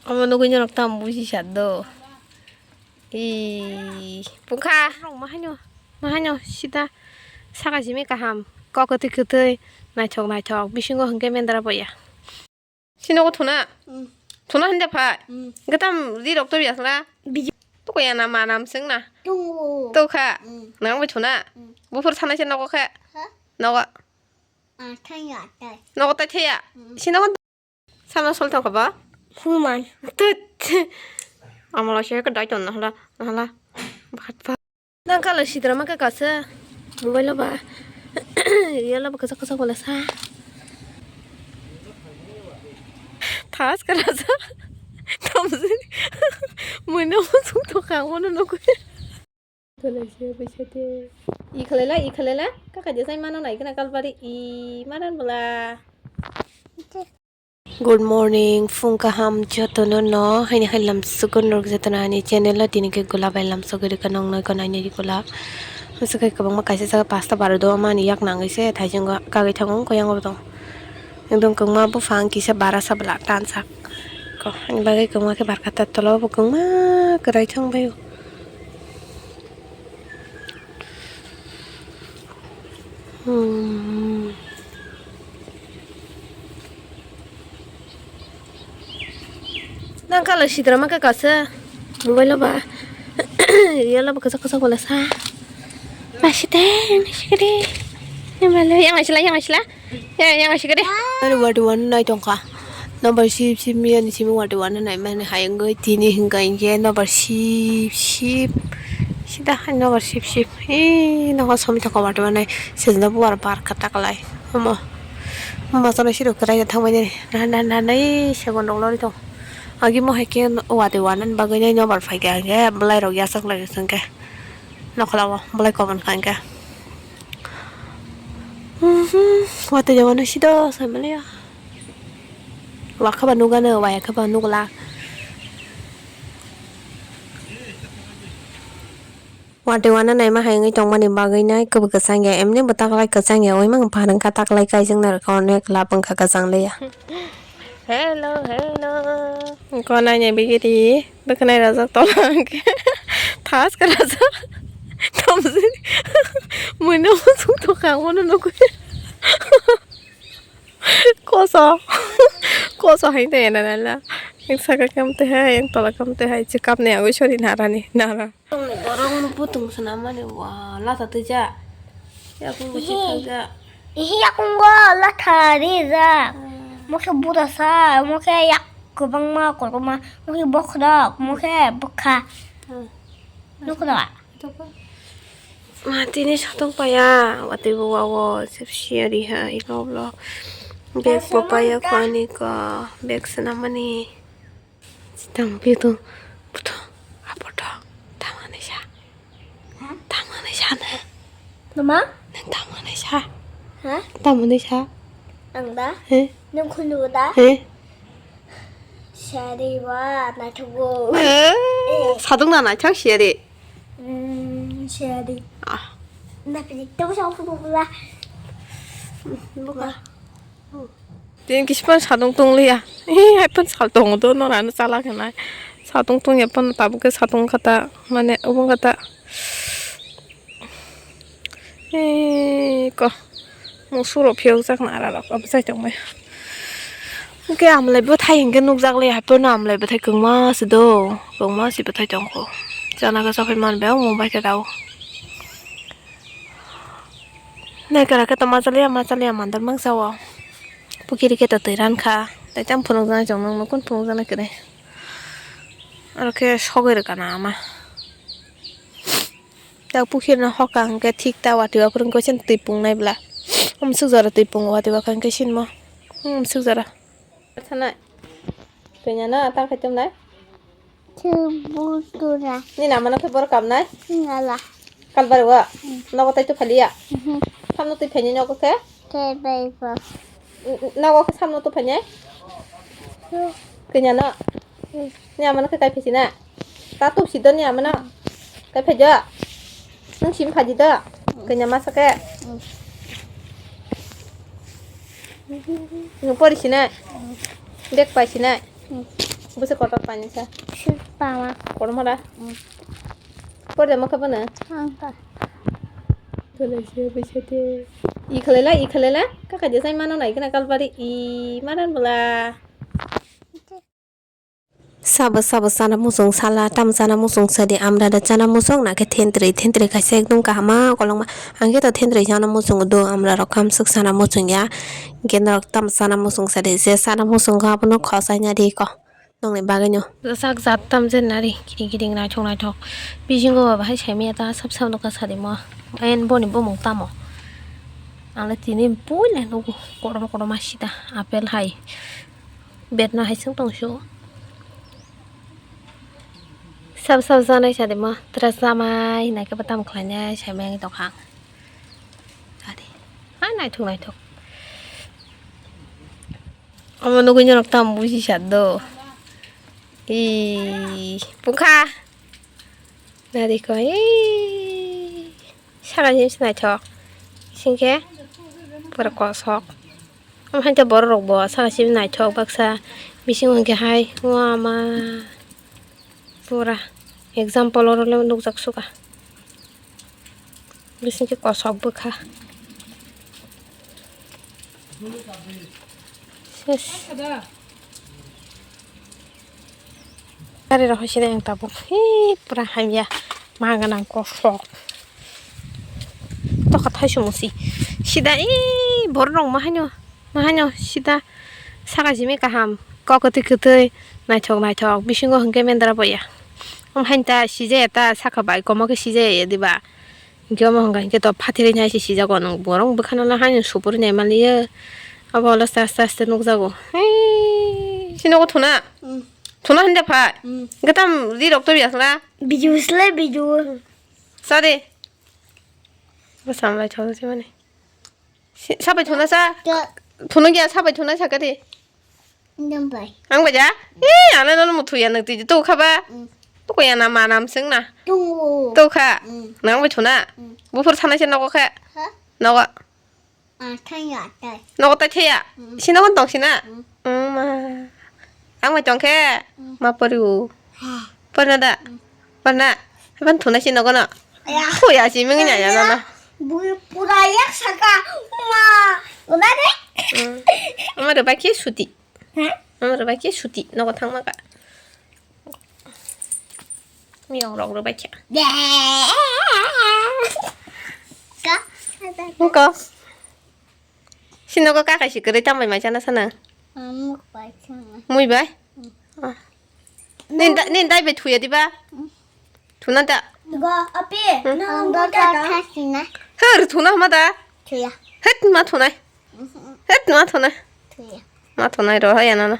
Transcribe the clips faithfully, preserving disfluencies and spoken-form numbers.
Omo nugui norok tamo buji sat do. Ee, pungkha. Rok mahaino, mahaino sida saka simi kaham. Kok kwtwi kwtwi, naithok naithok, bisingo hwnkhe mendra boya. Sinogo thuna? Mm. Thuna hwnde phai? Mm. Gatam ri rok to biasla? Biji- Tukuya na manam sengna? Tungo. Tukha? Mm. Nang bai thuna? Mm. Buphur thanai se nogo khe? Ha? Nogo. Ah, thaya, thaya. Nogo tai thaya? Mm. Sinogo Samno sol thangkha ba? Human. Tut. Amala se ka dai ton na hala, na hala. Bhat bhat. Nang kala sidra ma ka kasa. Mobile ba. Yala ba kasa kasa wala sa. Thas kara sa. Tamsi. Muino suk to ka wono no ko. Tole je bese de. I khalai la, i khalai la. Kaka je sai mano nai kana kalbari i manan bula. Good morning, phung kaham jotono no. Haini hai lamsukun rok jotono ani channel o tini ke gula bai lamsuk ri ka nong noi ko nai nai gula. Masa kai kabang ma kaisa saka pasta baro do mani yak nang ise thai jong kagwi thango ko yang bo tong. Ekdom kwbangma buphang kisa bara sa bwla tansak. Ko, ani bagwi kwbangma khe barkha ta tola o bo kwbangma kwrai thang bai o. Hmm. Nang kala sidra ma ka kasa. Mobile ba. Yala ba kasa kasa wala sa. Ba site, yang sikri. Yang bale, yang asila, yang asila. Ya, yang asik de. Ari wadi wana nai tongkha. Nobar sip sip miya ni simi wadi wana nai mani hai wngwi tini hwnkha hinkhe nobar sip sip. Sida hai nobar sip sip. Ee nogo somi tongkha wadi wana nai sejna buwar barkha taklai. Omo. Omo sono siro kwrai thangmani. Na na na nai segon rok lori tong. Agi mo hai khe wadi wana ni bagwi nai nobar phaikha hinkhe bwlai rok yachak lai hwnkhe. Nokla o bwlai koban kha hinkhe. Mhm, watwi jagano sido sai manliya. Wakha ba nugano, waya khe ba nugla. Watwi wana naima hai wngwi tongmani bagwi nai kwbwi kwchang ya, emni bo taklai kwchang ya, oima wng phan wngkha taklai kaijak nai rwkha onek lab wngkha kwchang liya. Hello, hello. Ko nai nai bigiri. Bwkhanai rajak tola hwnkhe thas khe rajak. Tamjani. Muino muchung tongkha, ang bono nukwi. Koso. Koso hai tei ena nala. Ang saka kam tei hai, ang tola kam tei hai. Chikap ni agoi sori narani, nara. Tongni borok no putung swnam mani wa lata twi ja. Yakung bo chikha ja. Ihi yakungo latha rijak. Hmm. Mokhe budasa, mokhe yak kwbangma kotorma, mokhe bokhorok, mokhe bwkha. Hmm. Nukho da? Ma tini satong paya, watwi bo wawo, sepsi ari ha, ilo blo. Bag bo paya, kwani ko, bag swnam mani. Chitang pitu, putu, apoto, tamani sa. Ha? Tamani sa ne? Mama? Nang tamani sa. Ha? Tamani sa. Ang da? He? Nang khulu da? He? Sari wa, na thugo. Eh, sadung na na chang sari. Hmm, sari. Ah. Na pili, tahu sa aku pula. Buka. Tin kisi phano satung tong liya. Hai phano sal tongo do, norano chala khe nai. Satung tong ya phano tabuk khe satung kata, mane, obo kata. Ei ko. Musuk rok phiyok jak na ara rok, abo sai tong bai. Hwnkhe amlai bwthai hwnkhe nukjak liya, hai phano amlai bwthai kwbangma se do, kwbangma se bwthai tong kho. Chana khe chapai man bai, omo bai khe rao. Naikara khe to machaliya, machaliya mandar mangsa o. Pukiri khe to twi ran kha. Tai cham phunukjaknai chwng nukno, kun phunukjaknai kwrwi. Aro khe sogwi rwkha na ama. Ta pukiri no hoka hwnkhe thik ta watwi o phwrwng khe twi pungnai bwla. Umsuk jora twi pungo watwi o hwnkhe sinmo. Umsuk jora. Thanai. Kanya na ta khai tum nai. Thubura. Ni nama no khe bor kam nai. Ngala. Kalbari wa. Hmm. Nogo tai tu phaliya. Mhm. Samno twi phaini nogo khe. Khe bai ba. Nogo khe samno tu phaini. Hmm. Kanya no. Hmm. Ni ama no khe kai phisi na. Ta tu si do ni ama no. Kai phajo. Nung sim phaji do. Kanya masa khe. Hmm. Nung pori sinai? Bag pai sinai? Hmm. Bwsa kotor painisa. Pama. Kotor mara. Porda mokha bana. Angka. Tole se bwsa te. I khalai la, i khalai la. Kaka je sai mano nai kana kalbari i manan bula. Sabo sabo chana muchung sala, tam chana muchung sadi, amra da chana muchung na khe thentwrwi, thentwrwi kaisa ekdom kahama kolokma. Ang khe to thentwrwi chana muchung do, amra rok kamswk chana muchung ya. Hwnkhe norok tam chana muchung sadi, je chana muchung kha abono khosai na di ko. Nokni bagwino. Sak jat tam je nari, kiting kiting naithok naithok. Bisingo ba bahai saimanya ta sab sab nokha sarimo. Ayan boni bumung tamo. Ang le tini puila nugo, kotorma kotorma sida, apple hai. Betno hai chwng tong su. Sab sab janai sadi ma, tra jamai hinai khe bo tamo khlainai saimanya tongkha. Sadi. Hai naithok naithok. Omo nugui norok tamo buji sa do. I pungkha. Nari ko, ee, saka jim se naithok. Singkhe pura kosok. Omo hai khe borok rok bo saka jim naithok baksa. Bisingo hwnkhe hai, wama. Pura example oro le nukjak suka. Bisingkhe kosok bwkha. Ses. Gari rok hai sini ang tabuk. Hi, pura hamya. Ma ganang kosok. Tokha thai sumo si. Sida, i, borok rok ma haino. Ma haino, sida. Saka jimi kaham. Kok kwtwi kwtwi. Naithok, naithok. Bisingo hwnkhe mendra boya. Om hain ta sijaya ta saka bai. Komo khe sijaya ya diba. Hwnkhe omo hwnka hwnkhe to phatiri nai se sijago nwng borok bwkhano no haino supuri nai manliya. Obo olo aste aste aste nukjago. Hei, sini nogo thuna? Mm. Thuna hinde phai? Mm. Hwnkhe tam ri rok to biya khla? Biju sle biju. Sa de. Bo samlai thok se mani. Si, sabai thuna sa? Thuna gya sabai thuna sa kati? Ang bai. Ang bai ja? Eh, ano no mutu ya nang tiji to kha ba? Mm. To ko ya na ma nam sing na. Tungu. To kha. Mm. Nang bai thuna. Mm. Bufur sana se nogo kha. Ha? Nogo. Ah, thaya, thaya. Nogo ta thaya. Mm. Si nogo tong sina. Mm. Mm, ma. Ang bai tong khe. Mm. Ma poriu. Ha. Porna da. Mm. Porna. Haban thuna si nogo no. Ya. Thuya si ming nya ya no. Bui pura yak saka. Ma. Udah deh. Hmm. Ama rwbai khe suti. Hah? Ama rwbai khe suti. Nogo thangma ka. Miyong rok rwbai khe. Ka. Ko. Si nogo kakai si kwrwi tang bai mai chana sana. Mui bai. Ah. Nin da, nin dai bai thuya diba? Thuna da. Go api. Hmm. Nang do ta ta. Her thuna ma da. Thuya. Het ma thunai. Het ma thunai. Thuya. Ma thunai ro ya na na.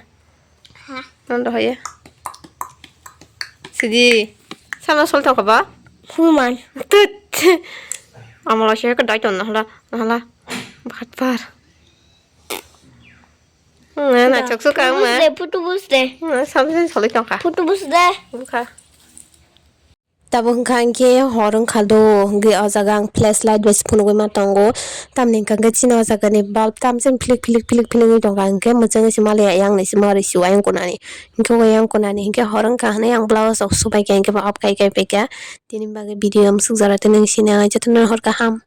Ha. Nan ro ya. Sidi. Sama sol thok ba? Human. Tut. Amala se ka dai ton na hala. Na hala. Bhat par. Na, na, chok chok ang ma. Photo bus de, photo bus de. Na, samse soli tongkha. Photo bus de. Bukha. Tabo hwnkha hwnkhe hor wngkha do, hwnkhe o jaga ang flashlight bai se phunugwi ma tongo. Tamni hwnkha hwnkhe chini o jaga ni bulb tamse philik philik philik philik wngwi tongkha, hwnkhe mwchangwi se maliya yang ni se ma rw sio ayang kunani. Hwnkhe o ayang kunani hwnkhe hor wngkha hwnwi ang blouse rok subai kha, hwnkhe ba off khai khai paikha. Tini bagwi video mwsuk jora tini sini ang jotono hor kaham.